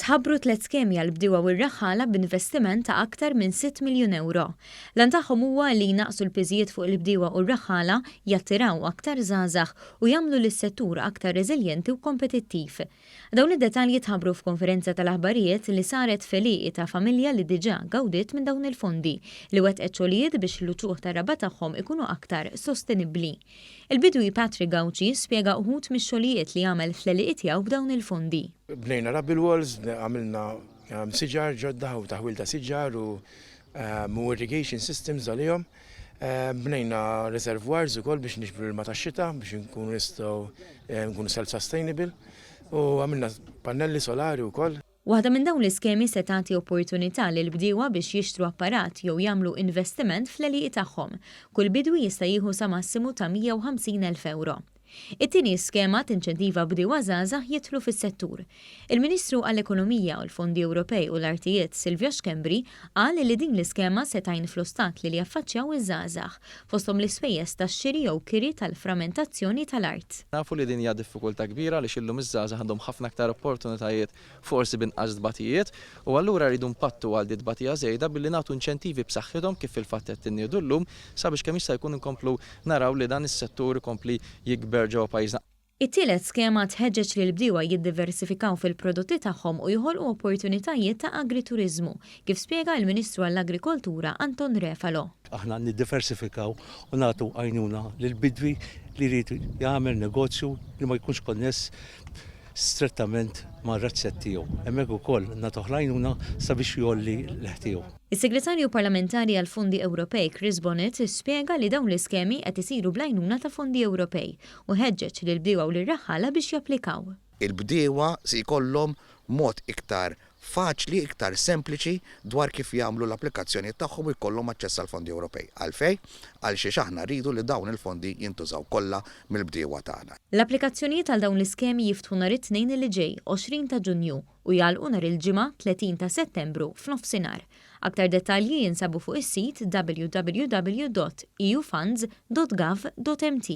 Tħabbru tlett skemi għall-bdiewa u r-raħħala b'investiment ta' aktar minn sitt miljun ewro. L-għan tagħhom huwa li jnaqqsu l-piżijiet fuq il-bdiewa u r-raħħala, jattiraw aktar żgħażagħ u jagħmlu lis-settur aktar reżiljenti u kompetittiv. Dawn id-dettalji tħabbru f'konferenza tal-aħbarijiet li saret f'għelieqi ta' familja li diġà gawdiet minn dawn il-fondi, li wettqet xogħlijiet biex l-uċuħ tar-raba' tagħhom ikunu aktar sostenibbli. Il-bidwi Patrick Gauci spjega uħud mix-xogħlijiet li għamel fl-għelieqi tiegħu b'dawn il-fondi. Bnejna rubble walls, għamilna siġar ġodda u taħwil ta' siġar u irrigation systems għalihom. Bnejna reservoirs ukoll biex niġbru l-ilma tax-xita biex inkunu nistgħu nkunu self-sustainable u għamilna pannelli solari wkoll. Waħda minn dawn l-iskemi se tagħti opportunità lill-bdiewa biex jixtru apparat jew jagħmlu investiment fl-għelieqi tagħhom. Kull bidwi jista' jieħu sa massimu ta' 150,000 ewro. It-tieni skema tinċentiva bdiewa żgħażagħ jidħlu fis-settur. Il-Ministru għall-Ekonomija u l-Fondi Ewropej u l-Artijiet Silvio Schembri qal li din l-iskema se tgħin fl-ostakli li jaffaċċjaw iż-żgħażagħ, fosthom l-ispejjeż tax-xiri jew kiri tal-frammentazzjoni tal-art. Nafu li din hija diffikultà kbira għaliex illum iż-żgħażagħ għandhom ħafna aktar opportunitajiet forsi b'inqas tbatijiet u allura rridu npattu għal di tbatija żejda billi nagħtu inċentivi b'saħħithom kif fil-fatt qed inniedu llum sabiex kemm jista' jkun inkomplu naraw li dan is-settur ikompli jikber ġewwa pajjiżna. It-tielet skema tħeġġeġ lill-bdiewa jiddiversifikaw fil-prodotti tagħhom u joħolqu opportunitajiet ta' agrituriżmu, kif spjega il-Ministru għall-Agrikoltura Anton Refalo. Aħna niddiversifikaw u nagħtu għajnuna lill-bidwi li jrid jagħmel negozju li ma jkunx konness strettament mar-razzett tiegħu. Hemmhekk ukoll nagħtuh l-għajnuna sabiex jgħolli l-qligħ tiegħu. Is-Segretarju Parlamentari għall-Fondi Ewropej Chris Bonett spjega li dawn l-iskemi qed isiru bl-għajnuna ta' fondi Ewropej u ħeġġeġ lill-bdiewa u lir-raħħala biex japplikaw. Il-bdiewa se jkollhom mod iktar faċli, iktar sempliċi dwar kif jagħmlu l-applikazzjonijiet tagħhom u jkollhom aċċess għall-fondi Ewropej. Għalfejn? Għalxiex aħna rridu li dawn il-fondi jintużaw kollha mill-bdiewa tagħna. L-applikazzjonijiet għal dawn l-iskemi jiftħu nhar it-Tnejn li ġej, 20 ta' Ġunju, u jagħlqu nhar il-Ġimgħa, 30 ta' Settembru, f'nofsinhar. Aktar dettalji jinsabu fuq is-sit www.eufunds.gov.mt.